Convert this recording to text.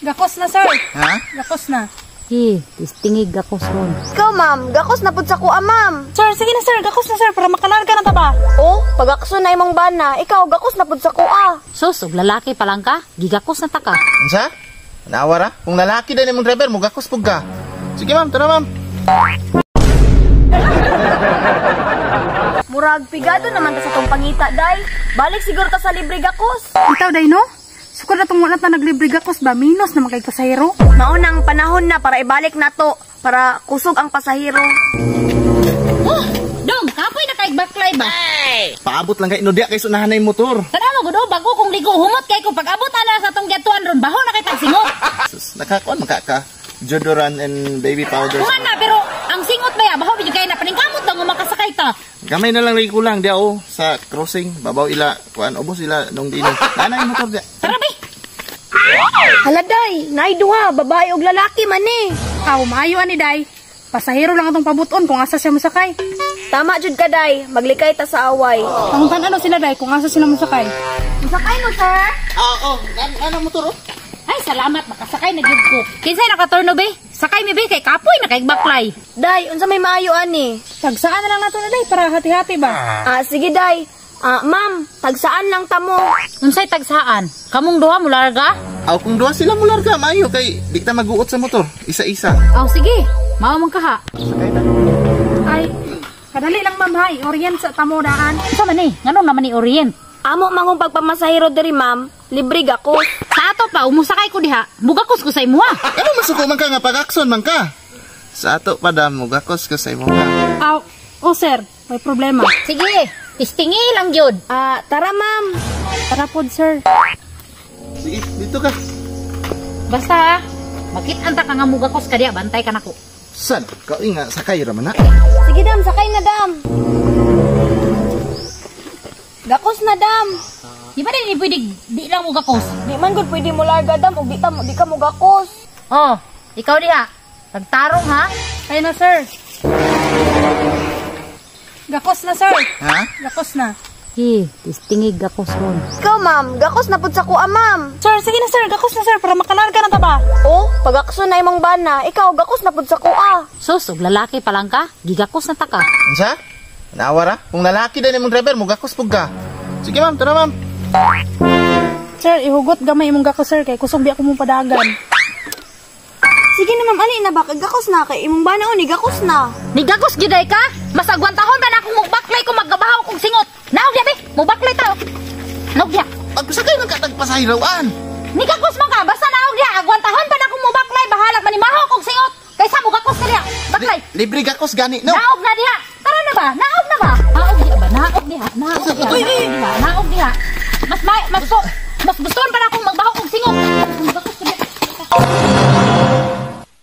Gakos na, sir. Ha? Gakos na. Hi, tistingig gakos ron. Ikaw, ma'am, gakos na pud sa kuha, ma'am. Sir, sige na, sir. Gakos na, sir. Para makalarga na ta ba? Oh, pagakso na imong bana, ikaw gakos na pud sa kuha. Sus, og lalaki pa lang ka, gigakos na ta ka. Unsa? Nawa ra? Kung lalaki din imong driver, mugakos pug ka. Sige ma'am, tara ma'am. Murag pigado naman ta sa tong pangita, day. Balik siguro ta sa libre gakos. Ikaw, day, no? Sukad na tong wala ta naglibre gakos ba? Minus naman kay pasahero. Maunang panahon na para ibalik na to para kusog ang pasahero. Oh, dong, kapoy na kay baklay ba? Paabot lang kay no diya kay sunahan na yung motor. Tanawa gud oh, bago kong ligo humot kay ko pag-abot ana sa tong gatuan ron baho na kay tagsingot. Sus, nakakuan man ka. Deodorant and baby powder. Kuha na pero ang singot ba ya baho bidyo kay na paningkamot daw nga makasakay ta. Gamay na lang lagi kulang diya oh sa crossing babaw ila kuan ubos ila nung dino. Naa yung motor diya. Tara be. Hala day, naay duha, babae og lalaki man eh. Aw, maayo ani, day. Pasahero lang atong pabuton kung asa siya mosakay. Tama jud ka day, maglikay ta sa away. Panguntan ano sila, day, kung asa sila mosakay. Musakay mo, sir? Ah, oh, ano motor oh? Ay salamat makasakay na gyud ko. Kinsay nakaturno be? Sakay mi be kay kapoy na kay baklay. Day, unsa may maayo ani? Tagsaan na lang nato na, day, para hati-hati ba? Ah, sige day. Ah, ma'am, tagsaan lang ta mo. Unsay tagsaan? Kamong duha mo larga? Aw kung duha sila mularga maayo kay di ta maguot sa motor isa-isa. Aw sige, mao man kaha. Sakay ta. Ay, kadali lang, ma'am, hay. Orient sa tamo daan. Unsa man ni? Nganong naman ni Orient? Amo mangong pagpamasahero diri, ma'am. Libre gakos. Sa ato pa umusakay ko diha, mugakos ko sa imuha. Ano masuko man ka nga pag-akson man ka? Sa ato pa dam mugakos ka sa imo ka. Aw, oh, sir, may problema. Sige, tistingi lang gyud. Ah, tara ma'am. Tara pod, sir. Sige, dito ka. Basta ha, makit-anta ka nga mugakos ka diha, bantay ka nako. San? Ka nga sakay ra man na. Sige dam, sakay na dam. Gakos na dam. Di ba din pwede di lang mugakos? Di man gud pwede mo larga dam og di ta di ka mo gakos. Oh, ikaw diha. Pagtarong ha. Ayun na, sir. Gakos na, sir. Ha? Gakos na. Hi, tistingig gakos ron. Ikaw ma'am, gakos na pud sa kuha, ma'am. Sir, sige na, sir. Gakos na, sir. Para makalarga na ta ba? Oh, pagakso na imong bana, ikaw gakos na pud sa kuha. Sus, og lalaki pa lang ka, gigakos na ta ka. Unsa? Nawa ra? Kung lalaki din imong driver mugakos pug ka. Sige ma'am, tara ma'am. Sir, ihugot gamay imong gakos, sir. Kay kusog biya ko mong padagan. Sige na ma'am, ali na ba kay gakos na kay imong bana ni gakos na. Nigakos gyud ay ka? Mas agwantahon ba na akong mugbaklay kung maggabahaw kong singot. Naog diha be, mubaklay ta. Naog diha. Pagsakay man ka tagpasahirawan. Nigakos man ka, basta naog diha, agwantahon pa na akong mubaklay, bahalak manimahaw kong singot. Kaysa mugakos ka diha. Baklay. Libre gakos gani no. Naog na diha. Tara na ba? Naog na ba? Naog diha ba? Naog diha. Naog diha. Naog diha. Naog diha. Mas may, mas po, mas gusto